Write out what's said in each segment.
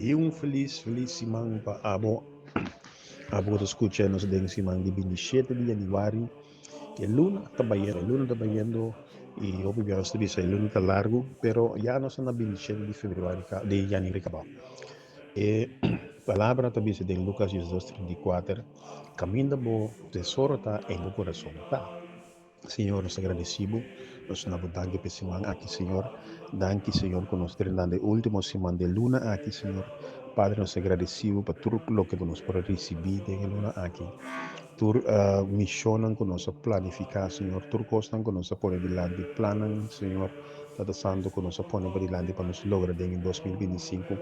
I un felis, felis siman pa abo. Abo ta skucha nos den siman di 27 di yanüari. E luna ta bayendo, e luna ta bayendo i hopi bia nos ta bisa e luna ta largu, pero ya nos ta na 27 di febrüari di yanüari kaba. E palabra ta bisa den Lukas 12:34, kaminda bo tesoro ta, ei bo kurason ta. Señor, nos ta gradeci bo, nos ta bo danki pa e siman aki, Señor. Danki, Señor, ku nos drentando e ultimo siman di e luna aki, Señor. Padre, nos ta gradeci bo pa tur loke ku nos por a ricibi den e luna aki. Tur misionnan ku nos a planifica, Señor, tur kosnan ku nos a pone dilanti, plannan, Señor, Tata Santo, ku nos a pone pa dilanti pa nos logra den e 2025,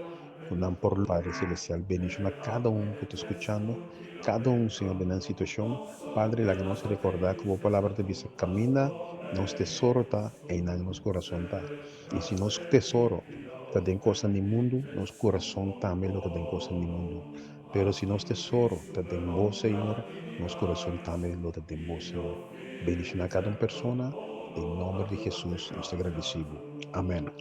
ku nan por Padre Celestial, bendiciona kada un ku ta skuchando, kada un, Señor, den nan situacion. Padre, laga nos rekordá ku bo palabra ta bisa, Kaminda nos tesoro ta, einan nos kurason ta. I si nos tesoro ta den kosnan di mundu, nos kurason tambe lo ta den kosnan di mundu. Pero si nos tesoro ta den bo, Señor, nos kurason tambe lo ta den bo, Señor. Bendishoná kada un persona, den nòmber di Hesus nos ta gradisí bo. Amèn.